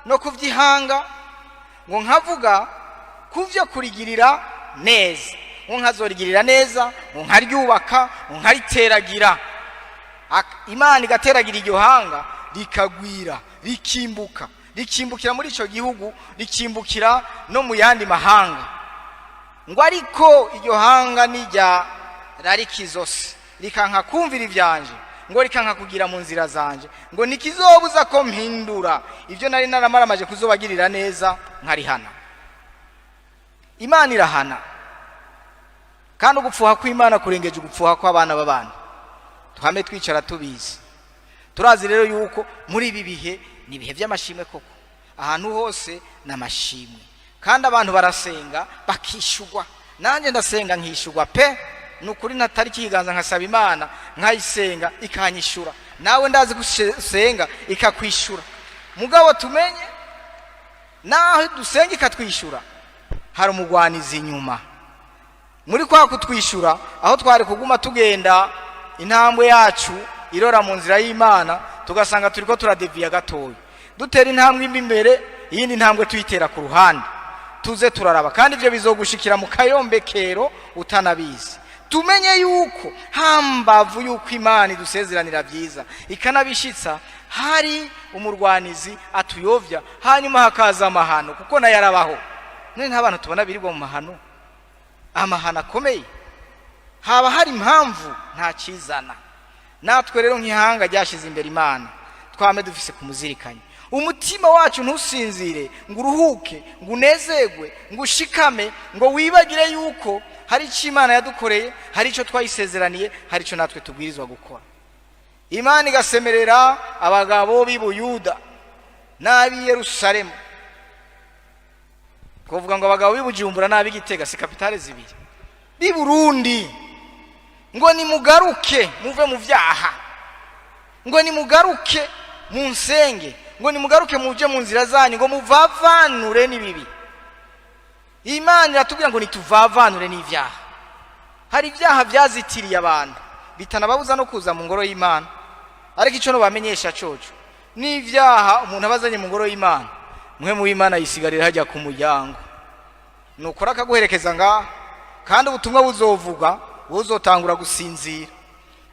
no ku vy'ihanga, ngo nkavuga ku vyo kurigirira neza, ngo nkazorigirira neza, ngo nkaryubaka, ngo nkariteragira. Imana igateragira iryo hanga, rikagwira, rikimbuka, rikimbukira muri icyo gihugu, rikimbukira no mu yandi mahanga. Ngo ariko iryo hanga nijya rarikizose, rikanka kumvira ivyanje, ngo rikanka kugira mu nzira zanje, ngo ntikizobuza ko mpindura ibyo nari naramaramaje kuzobagirira neza, nkarihana. Imana irahana, kandi ugupfuha kw'Imana kurengeje ugupfuha kw'abana b'abantu. Tuhame twicara tubizi. Turazi rero yuko muri ibi bihe ni ibihe by'amashimwe koko. Ahantu hose ni amashimwe, kandi abantu barasenga bakishugwa. Nanjye ndasenga nkishugwa pe. Ni ukuri, natari ikiganza nkasaba Imana, nkayisenga ikanyishura. Nawe ndazi gusenga ikakwishura. Mugabo tumenye, naho dusenga ikatwishyura, hari umugwanizi inyuma muri kwa kutwishyura. Aho twari kuguma tugenda intambwe yacu irora mu nzira y'Imana, tugasanga turi ko turadeviya gatoya, dutera intambwe imwe imbere, iyindi ntambwe tuyitera ku ruhande. Tuze turaraba, kandi ibyo bizogushikira mu kayombekero utanabizi. Tumenye yuko hambavu yuko Imana idusezeranira byiza ikanabishitsa, hari umurwanizi atuyovya, hanyuma hakaza amahano, kuko nayo arabaho. None nta bantu tubona birirwa mu mahano, amahano akomeye? Haba hari impamvu, nta kizana. Natwe rero nk'ihanga ryashize imbere Imana, twame dufise kumuzirikanya. Umutima wacu ntusinzire ngo uruhuke, ngo unezerwe, ngo ushikame, ngo wibagire yuko hari icyo Imana yadukoreye, hari icyo twayisezeraniye, hari icyo natwe tubwirizwa gukora. Imana igasemerera abagabo b'i Buyuda n'ab'i Yerusalemu. Kuvuga ngo abagabo b'i Bujumbura n'ab'i Gitega, si capitales zibiri? B'i Burundi ngo nimugaruke muve mu vyaha, ngo nimugaruke mu nsenge, ngo nimugaruke muje mu nzira zanyu, ngo muvavanure n'ibibi. Imana iratubwira ngo nituvavanure n'ivyaha. Hari ibyaha byazitiriye abantu, bitanababuza no kuza mu ngoro y'Imana. Ariko icyo nobamenyesha coco, n'ibyaha umuntu aba azanye mu ngoro y'Imana, mwe mu w'Imana yisigarira hajya ku muryango, nukora akaguherekeza ngaha. Kandi ubutumwa buzovuga, buzotangura gusinzira.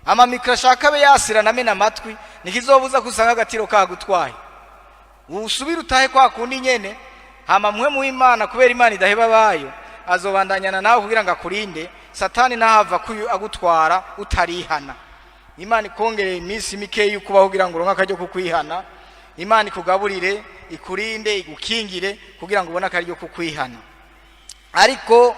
Amamikro ashaka abe yasirana amena amatwi, ntikizobuza ko usanga agatiro kagutwaye, usubire utahe kwa kundi nyene. Hama mwe mu Imana, kubera Imana idaheba abayo, azobandanyana nawe kugira ngo akurinde Satani ntahava agutwara utarihana. Imana ikongereye iminsi mikeyi ukubaho kugira ngo uronke akaryo kukwihana. Imana ikugaburire, ikurinde, igukingire kugira ngo ubone akaryo kukwihana. Ariko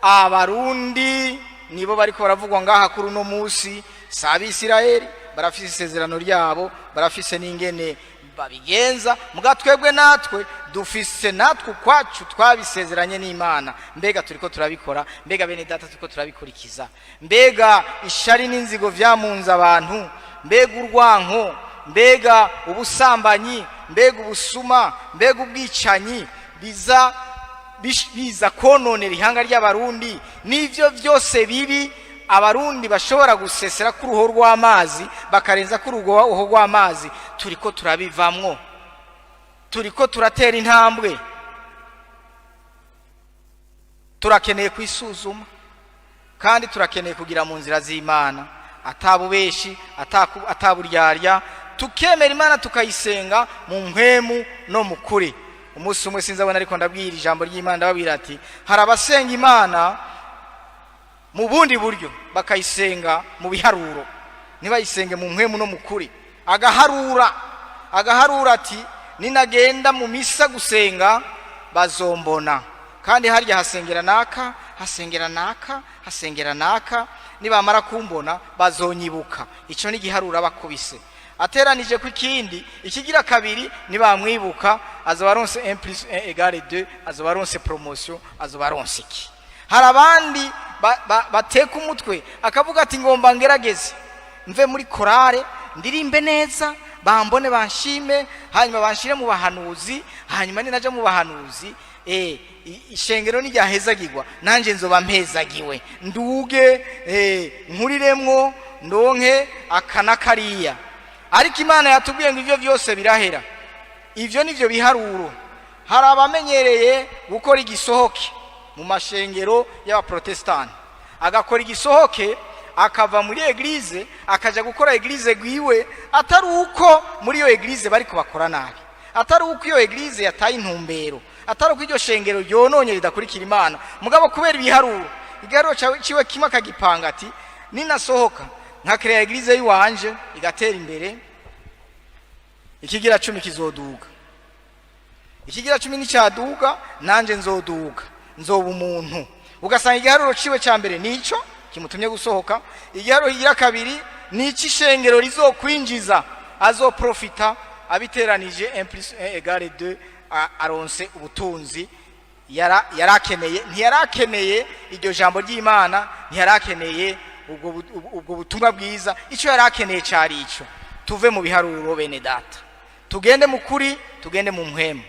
Abarundi nibo bariko baravugwa ngaha kuri uno munsi, si Abisirayeli. Barafise isezerano ryabo, barafise n'ingene babigenza. Muga twebwe natwe dufise natwe ukwacu twabisezeranye n'Imana. Mbega turiko turabikora? Mbega bene data, turiko turabikurikiza? Mbega ishari n'inzigo vyamunze abantu, mbega urwanko, mbega ubusambanyi, mbega ubusuma, mbega ubwicanyi biza kononera ihanga ry'Abarundi, n'ivyo byose bibi Abarundi bashobora gusesera ku ruho rw'amazi, bakarenza ku ruho rw'amazi, turiko turabivamwo? Turiko turatera intambwe? Turakeneye kwisuzuma, kandi turakeneye kugira mu nzira z'Imana atabubeshi, ataburyarya, tukemera Imana, tukayisenga mu mpwemu no mu kuri. Umunsi umwe sinzabona, ariko ndabwira ijambo ry'Imana, ndababwira ati hari abasenga Imana mu bundi buryo, bakayisenga mu biharuro, ntibayisenge mu mpwemu no mu kuri. Agaharura, agaharura ati ninagenda mu misa gusenga bazombona, kandi harya hasengera naka, hasengera naka, hasengera naka, nibamara kumbona bazonyibuka. Icyo ni igiharuro bakubise ateranije ku ikindi, ikigira kabiri nibamwibuka azoba aronse 1 plus 1 égale 2, azoba aronse promotion, azoba aronse iki. Hari abandi bateka umutwe, akavuga ati ngomba ngerageze mve muri korale, ndirimbe neza, bambone, banshime, hanyuma banshire mu bahanuzi, hanyuma ninaja mu bahanuzi, ishengero niryahezagirwa nanje nzoba mpezagiwe, nduge, nkuriremwo, ndonke aka na kariya. Ariko Imana yatubwiye ngo ivyo vyose birahera. Ivyo nivyo biharuro. Hari abamenyereye gukora igisohoke mu mashengero y'Abaprotestani, agakora igisohoke, akava muri église akaja gukora église gwiwe, atari uko muri iyo église bariko bakora nabi, atari uko iyo église yataye intumbero, atari uko iryo shengero ryononye ridakurikira Imana, mugabo kubera ibiharuro. Igiharuro ciwe kimwe akagipanga ati ninasohoka nkakereya église yiwanje igatera imbere, ikigira cumi kizoduga, ikigira cumi nicyaduga nanje nzoduga, nzoba umuntu. Ugasanga igiharuro ciwe cya mbere nico kimutumye gusohoka, igiharuro kigira kabiri nico ishengero rizokwinjiza, azoprofita. Abiteranije 1 plus 1 égale 2, aronse ubutunzi yarakeneye. Ntiyarakeneye iryo jambo ry'Imana, ntiyarakeneye ubwo butumwa bwiza. Icyo yarakeneye cyari ico. Tuve mu biharuro, bene data, tugende mu kuri, tugende mu mpwemu,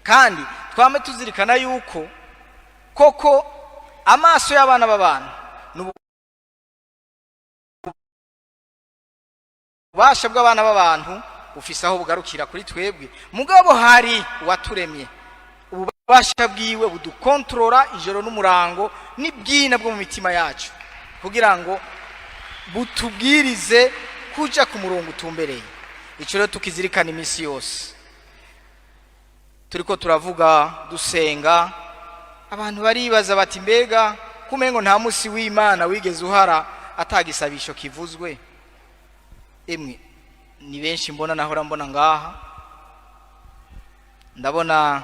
kandi twame tuzirikana yuko koko amaso y'abana b'abantu n'ububasha bw'abana b'abantu bufise aho bugarukira kuri twebwe. Mugabo hari uwaturemye, ububasha bwiwe budukontorora ijoro n'umurango n'ibwina bwo mu mitima yacu, kugira ngo butubwirize kuja ku murongo utumbereye. Icyo rero tukizirikana iminsi yose turiko turavuga, dusenga. Abantu baribaza bati mbega kumengo nta musi w'Imana wigeze uhara atagisabisho kivuzwe? Emwe, ni benshi mbona, nahora mbona ngaha, ndabona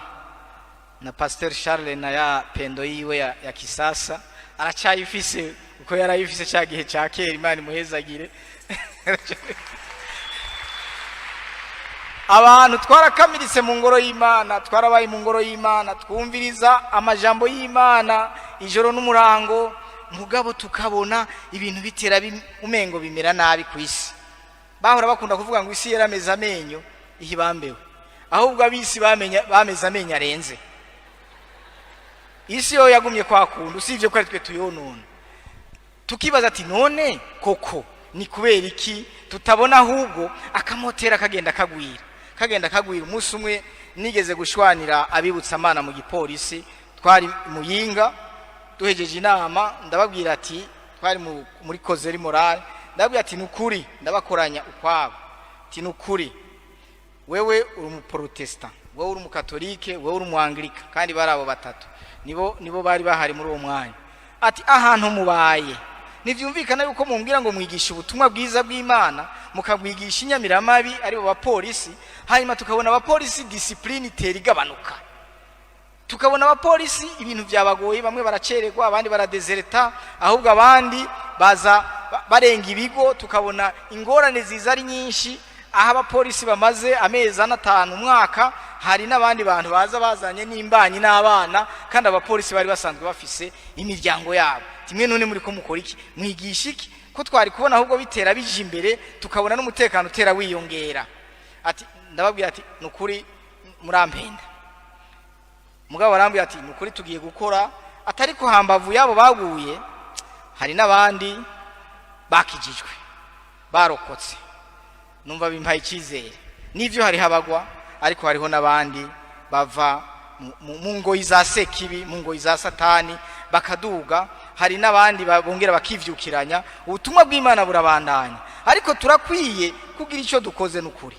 na Pasteur Charles na ya pendo yiwe ya kisasa aracyayifise uko yarayifise cya gihe cya kera. Imana imuhezagire. Abantu twarakamiritse mu ngoro y'Imana, twarabaye mu ngoro y'Imana, twumviriza amajambo y'Imana ijoro n'umurango, mugabo tukabona ibintu bitera umengo bimera nabi ku isi. Bahora bakunda kuvuga ngo isi yarameze amenyo ihibambewe, ahubwo ab'isi bameze amenyo arenze. Isi yo yagumye kwa kundi, usibye ko ari twe tuyonona. Tukibaza ati: none koko ni kubera iki tutabona ahubwo akamotera kagenda kagwira, kagenda kagwira? Umunsi umwe nigeze gushwanira abibutsa amana mu gipolisi, twari Muyinga, duhejeje inama ndababwira ati, twari muri causerie morale, ndababwira ati: nukuri, ndabakoranya ukwabo, ati: nukuri wewe uri umuprotestant, wewe uri umukatolike, wewe uri umuanglika, kandi bari abo batatu nibo bari bahari muri uwo mwanya. Ati: ahantu mubaye ntibyumvikana yuko mumbwira ngo mwigisha ubutumwa bwiza bw'Imana, mukabwigisha inyamiramabi aribo bapolisi, hanyuma tukabona abapolisi discipline itera igabanuka, tukabona abapolisi ibintu byabagoye, bamwe baracererwa, abandi baradezereta, ahubwo abandi baza barenga ibigo, tukabona ingorane ziza ari nyinshi. Aho abapolisi bamaze amezi 4, 5, umwaka, hari n'abandi bantu baza bazanye n'imbanyi n'abana, kandi abapolisi bari basanzwe bafise imiryango yabo. Kimwe none muri ko mukora iki, mwigisha iki, ko twari kubona ahubwo bitera bija imbere, tukabona n'umutekano utera wiyongera? Ati ndababwira ati: nukuri murampenda. Mugabo arambwira ati: nukuri tugiye gukora, atari ko hambavu yabo baguye hari n'abandi bakijijwe barokotse. Numva bimpaye icyizere. N'ibyo hari habagwa, ariko hariho n'abandi bava mu ngoyi za sekibi, mu ngoyi za Satani, bakaduga. Hari n'abandi bongera bakivyukiranya. Ubutumwa bw'Imana burabandanya, ariko turakwiye kugira icyo dukoze. N'ukuri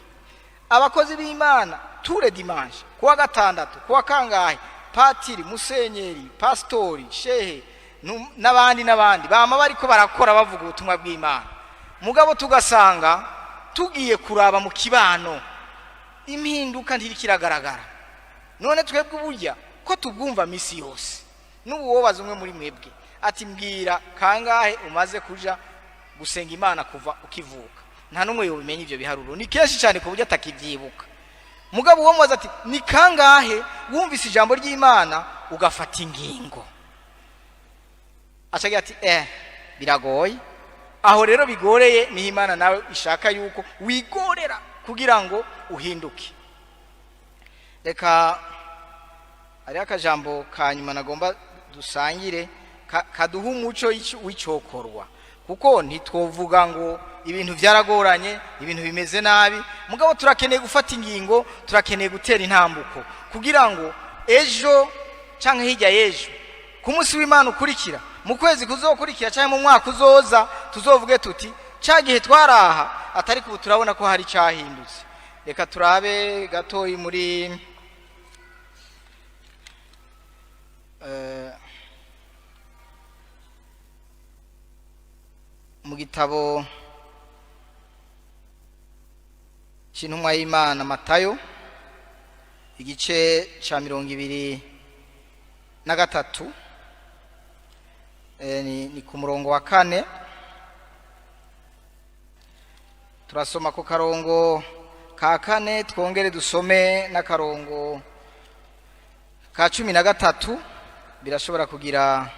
abakozi b'Imana, tous les dimanches, kuwa gatandatu, kuwa kangahe, patiri, musenyeri, pastori, shehe n'abandi n'abandi bama bariko barakora bavuga ubutumwa bw'Imana, mugabo tugasanga tugiye kuraba mu kibano impinduka ntiriko iragaragara. None twebwe uburya ko tubwumva misi yose, n'ubu wobaza umwe muri mwebwe ati: mbwira kangahe umaze kuja gusenga Imana kuva ukivuka, nta n'umwe yobimenya. Ivyo biharuro ni kenshi cyane ku buryo atakivyibuka. Mugabo uwo mubaza ati: ni kangahe wumvise ijambo ry'Imana ugafata ingingo, acagira ati: biragoye. Aho rero bigoreye niho Imana nawe ishaka yuko wigorera kugira ngo uhinduke. Reka hariho akajambo ka nyuma nagomba dusangire kaduha umuco w'icokorwa, kuko ntitwovuga ngo ibintu byaragoranye, ibintu bimeze nabi, mugabo turakeneye gufata ingingo, turakeneye gutera intambuko kugira ngo ejo canke hirya y'ejo, ku munsi w'Imana ukurikira, mu kwezi kuzokurikira canke mu mwaka uzoza, tuzovuge tuti: ca gihe twaraha atari kubu, turabona ko hari cyahindutse. Reka turabe gatoyi muri mu gitabo cy'intumwa y'Imana Matayo, igice ca 23, ni ku murongo wa 4. Turasoma ku karongo ka 4, twongere dusome n'akarongo ka 13. Birashobora kugira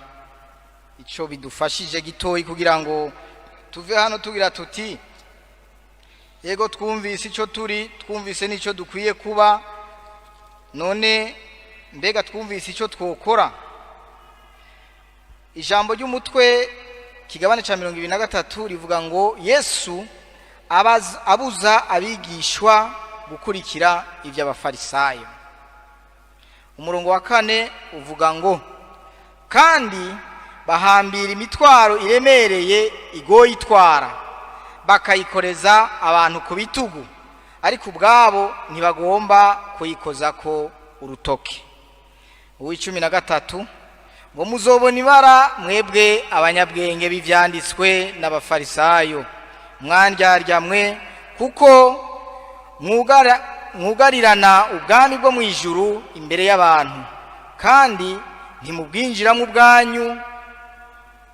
ico bidufashije gitoyi kugira ngo tuve hano tugira tuti: yego, twumvise ico turi, twumvise n'ico dukwiye kuba, none mbega twumvise ico twokora? Ijambo ry'umutwe kigabane ca 23 rivuga ngo: Yesu abuza abigishwa gukurikira ivy'Abafarisayo. Umurongo wa 4 uvuga ngo: kandi bahambira imitwaro iremereye igoye itwara, bakayikoreza abantu ku bitugu, ariko ubwabo ntibagomba kuyikozako urutoke. Uw'icumi na gatatu ngo: muzobona ibara mwebwe abanyabwenge b'ivyanditswe n'Abafarisayo, mwandyarya mwe, kuko mwugarirana ubwami bwo mu ijuru imbere y'abantu, kandi ntimubwinjiramo ubwanyu,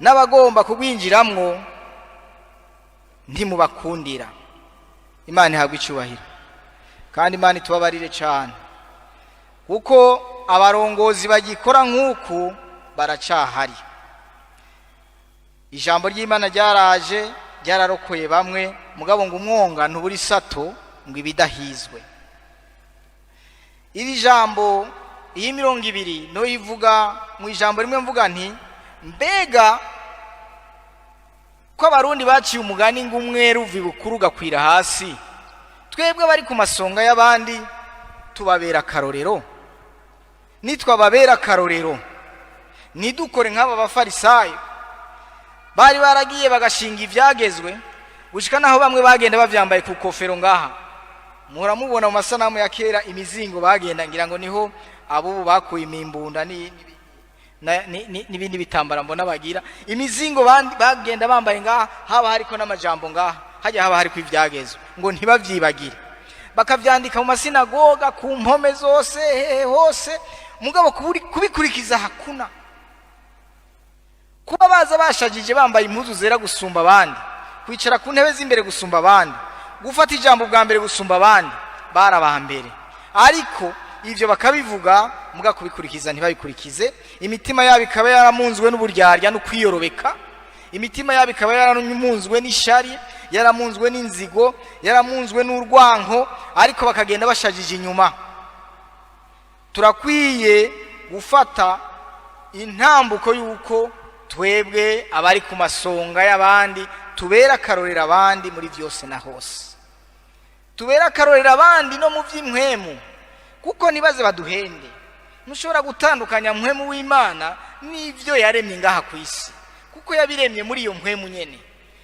n'abagomba kubwinjiramwo ntimubakundira. Imana ihabwa icyubahiro. Kandi Imana itubabarire cyane, kuko abarongozi bagikora nk'uku baracahari. Ijambo ry'Imana ryaraje, ryararokoye bamwe, mugabo ngo umwonga ntubura isato ngo ibidahizwe. Iri jambo, iyi 20 no ivuga mu ijambo rimwe, mvuga nti: mbega ko Abarundi baciye umugani ngo umwere uva ibukuru ugakwira hasi, twebwe bari ku masonga y'abandi tubabera akarorero? Nitwababera akarorero, ntidukore nk'aba bafarisayo bari baragiye bagashinga ibyagezwe, gushika naho bamwe bagenda bavyambaye ku kofero. Ngaha muhora mubona mu masanamu ya kera imizingo bagenda, ngira ngo niho abubu bakuye imimbunda n'ibindi bitambara mbona bagira imizingo bagenda bambaye. Ngaha haba hariko n'amajambo, ngaha hajya haba hariko ivyagezwe ngo ntibavyibagire, bakavyandika mu masinagoga, ku mpome zose, hehe hose. Mugabo kubikurikiza hakuna. Kuba baza bashajije, bambaye impuzu zera gusumba abandi, kwicara ku ntebe z'imbere gusumba abandi, gufata ijambo bwa mbere gusumba abandi, bari aba mbere, ariko ivyo bakabivuga, muga kubikurikiza ntibabikurikize. Imitima yabo ikaba yaramunzwe n'uburyarya no kwiyorobeka, imitima yabo ikaba yaramunzwe n'ishari, yaramunzwe n'inzigo, yaramunzwe n'urwanko, ariko bakagenda bashajije inyuma. Turakwiye gufata intambuko y'uko twebwe abari ku masonga y'abandi tubera akarorero abandi muri byose na hose, tubera akarorero abandi no mu by'impwemu, kuko ntibaze baduhende. Ntushobora gutandukanya mpwemu w'Imana n'ibyo yaremye ngaha ku isi, kuko yabiremye muri iyo mpwemu nyene.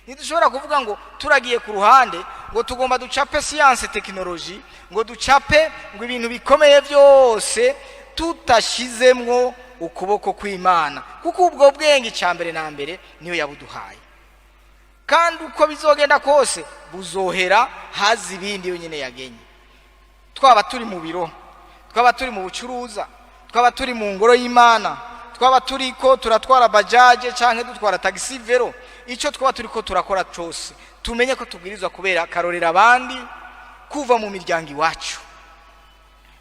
Ntidushobora kuvuga ngo turagiye ku ruhande, ngo tugomba ducape science, technologie, ngo ducape ngo ibintu bikomeye byose tutashizemwo ukuboko kw'Imana, kuko ubwo bwenge icya mbere na mbere niyo yabuduhaye, kandi uko bizogenda kose buzohera, haza ibindi yonyine yagenye. Twaba turi mu biro, twaba turi mu bucuruza, twaba turi mu ngoro y'Imana, twaba turi ko turatwara bajaje canke dutwara taxi vélo, icyo twaba turi ko turakora cose, tumenye ko tubwirizwa kubera akarorero abandi kuva mu miryango iwacu.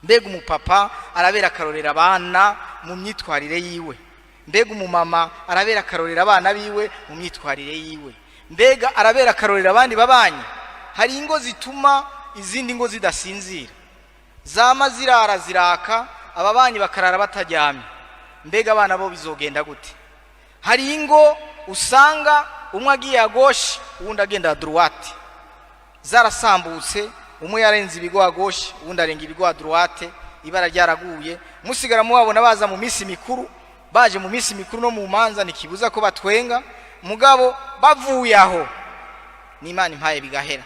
Mbega umupapa arabera akarorero abana mu myitwarire yiwe? Mbega umumama arabera akarorero abana biwe mu myitwarire yiwe? Mbega arabera akarorero abandi babanyi? Hari ingo zituma izindi ngo zidasinzira, zama zirara ziraka, ababanyi bakarara bataryamye. Mbega abana bo bizogenda gute? Hari ingo usanga umwe agiye à gauche, uwundi agenda droite, zarasambutse. Umwe yarenze ibigo à gauche, uwundi arenga ibigo à droite, ibara ryaraguye. Musigara mubabona baza mu minsi mikuru, baje mu minsi mikuru no mu manza, ntikibuza ko batwenga, mugabo bavuye aho n'Imana impaye bigahera,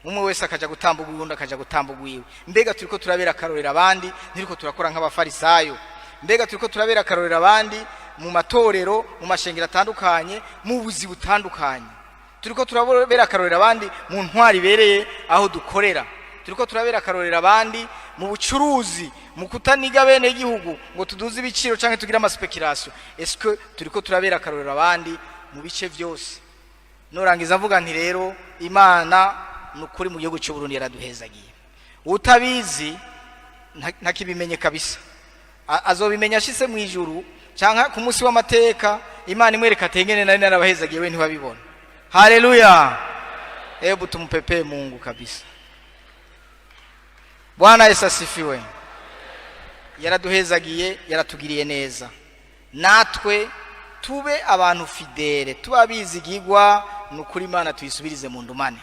umwe wese akaja gutambuka, uwundi akaja gutambuka wiwe. Mbega turiko turabera akarorero abandi? Ntiriko turakora nk'abafarisayo? Mbega turiko turabera akarorero abandi mu matorero, mu mashengero atandukanye, mu buzi butandukanye? Turiko turabera akarorero abandi mu ntwari ibereye aho dukorera? Turiko turabera akarorero abandi mu bucuruzi, mu kutaniga bene igihugu ngo tuduze ibiciro canke tugire ama spéculations? Est-ce que turiko turabera akarorero abandi mu bice byose? Nurangiza mvuga nti: rero Imana ni ukuri mu gihugu cy'u Burundi yaraduhezagiye. Utabizi ntakibimenye kabisa. Azobimenya ashitse mu ijuru canka ku munsi w'amateka, Imana imwereka atengene nari narabahezagiye, we ntiwabibona. Haleluya! Hebu tumpepee Mungu kabisa. Bwana Yesu asifiwe. Yaraduhezagiye, yaratugiriye neza. Natwe tube abantu fidèles, tube abizigigwa. Ni ukuri, Imana tuyisubirize mu ndumane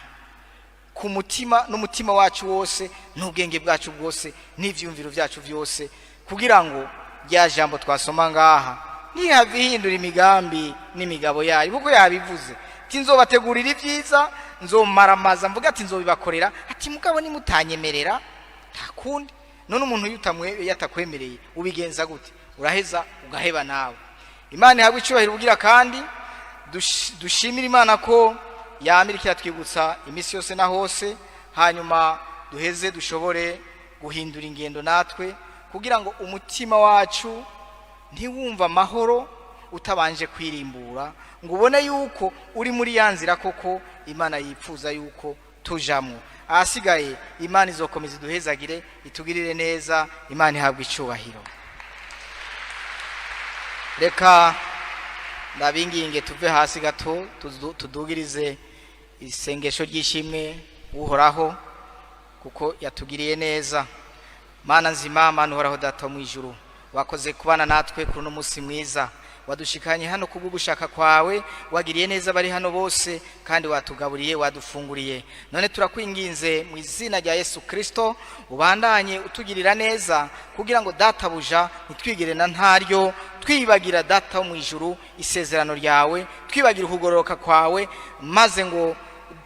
ku mutima n'umutima wacu wose n'ubwenge bwacu bwose n'ivyumviro byacu byose, kugira ngo rya jambo twasoma ngaha ntihave ihindura imigambi n'imigabo yayo, kuko yabivuze ati: nzobategurira ibyiza, nzomaramaza mvuga ati nzobibakorera, ati mugabo nimutanyemerera nta kundi. None umuntu iyo yatakwemereye ubigenza gute? Uraheza ugaheba nawe. Imana ihabwa icyubahiro. Ubugira kandi dushimire Imana ko yamira ikiratwibutsa iminsi yose na hose, hanyuma duheze dushobore guhindura ingendo natwe, kugira ngo umutima wacu ntiwumve amahoro utabanje kwirimbura ngo ubone yuko uri muri ya nzira koko Imana yipfuza yuko tujamwo. Ahasigaye Imana izokomeza iduhezagire, itugirire neza. Imana ihabwa icubahiro. Reka ndabinginge tuve hasi gato, tudugirize isengesho ry'ishimwe Uhoraho kuko yatugiriye neza. Mana nzima, Mana Uhoraho, Data wo mu ijuru, wakoze kubana natwe kuri uno munsi mwiza. Wadushikanye hano kubwo gushaka kwawe. Wagiriye neza abari hano bose, kandi watugaburiye, wadufunguriye. None turakwinginze mu izina rya Yesu Kristo, ubandanye utugirira neza kugira ngo, Databuja, ntitwigire na ntaryo twibagira, Data wo mu ijuru, isezerano ryawe, twibagira ukugororoka kwawe, maze ngo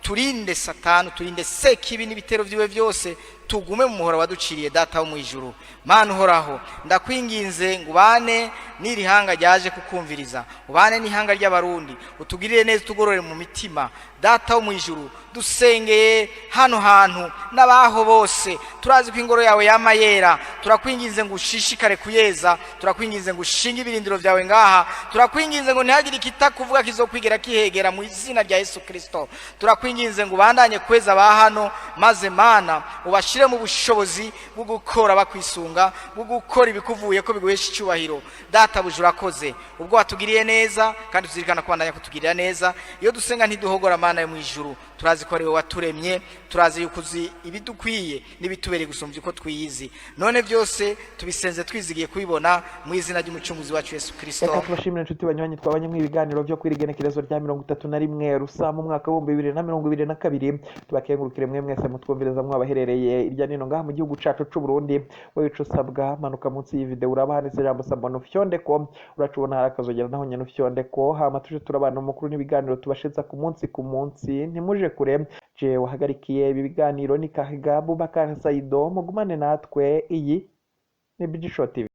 turinde Satani, turinde Sekibi n'ibitero byiwe byose, tugume mu muhora waduciriye, Data wo mu ijuru. Mana Uhoraho, ndakwinginze ngo ubane n'iri hanga ryaje kukumviriza, ubane n'ihanga ry'Abarundi, utugirire neza, utugorore mu mitima. Data wo mu ijuru, dusengeye hano hantu n'abaho bose. Turazi ko ingoro yawe yama yera. Turakwinginze ngo ushishikare kuyeza. Turakwinginze ngo ushinge ibirindiro byawe ngaha. Turakwinginze ngo ntihagire ikitakuvuga kizokwigera kihegera, mu izina rya Yesu Kristo. Turakwinginze ngo ubandanye kweza aba hano, maze Mana ubashire mu bushobozi bwo gukora bakwisunga, bwo gukora ibikuvuye ko biguhesha icyubahiro. Databuja, urakoze ubwo watugiriye neza, kandi tuzirikana kubandanya kutugirira neza. Iyo dusenga ntiduhogora. Mana yo mu ijuru, turazi ko ari wowe waturemye. Turazi yuko uzi ibidukwiye n'ibitubereye gusumbya uko twiyizi. None byose tubisenze twizigiye kubibona, mu izina ry'Umucunguzi wacu Yesu Kristo. Reka tubashimire, inshuti banywanyi twabanye mu ibiganiro byo kuri igenekerezo rya 31 Rusa mu mwaka w'2022. Tubakengurukire mwe mwese mutwumviriza mwabaherereye irya nino ngaha mu gihugu cacu c'u Burundi. Wowe ico usabwa, manuka munsi y'iyi video, uraba handitse ijambo s'abonner, ufyondeko. Uracubona hari akazogera, naho nyene ufyondeko, hama tuje turabana umukuru n'ibiganiro tubashitsa ku munsi ku munsi. Ntimuje kure. Je wahagarikiye ibi biganiro ni Kahiga Bubakar Saido. Mugumane natwe. Iyi ni Bigisho TV.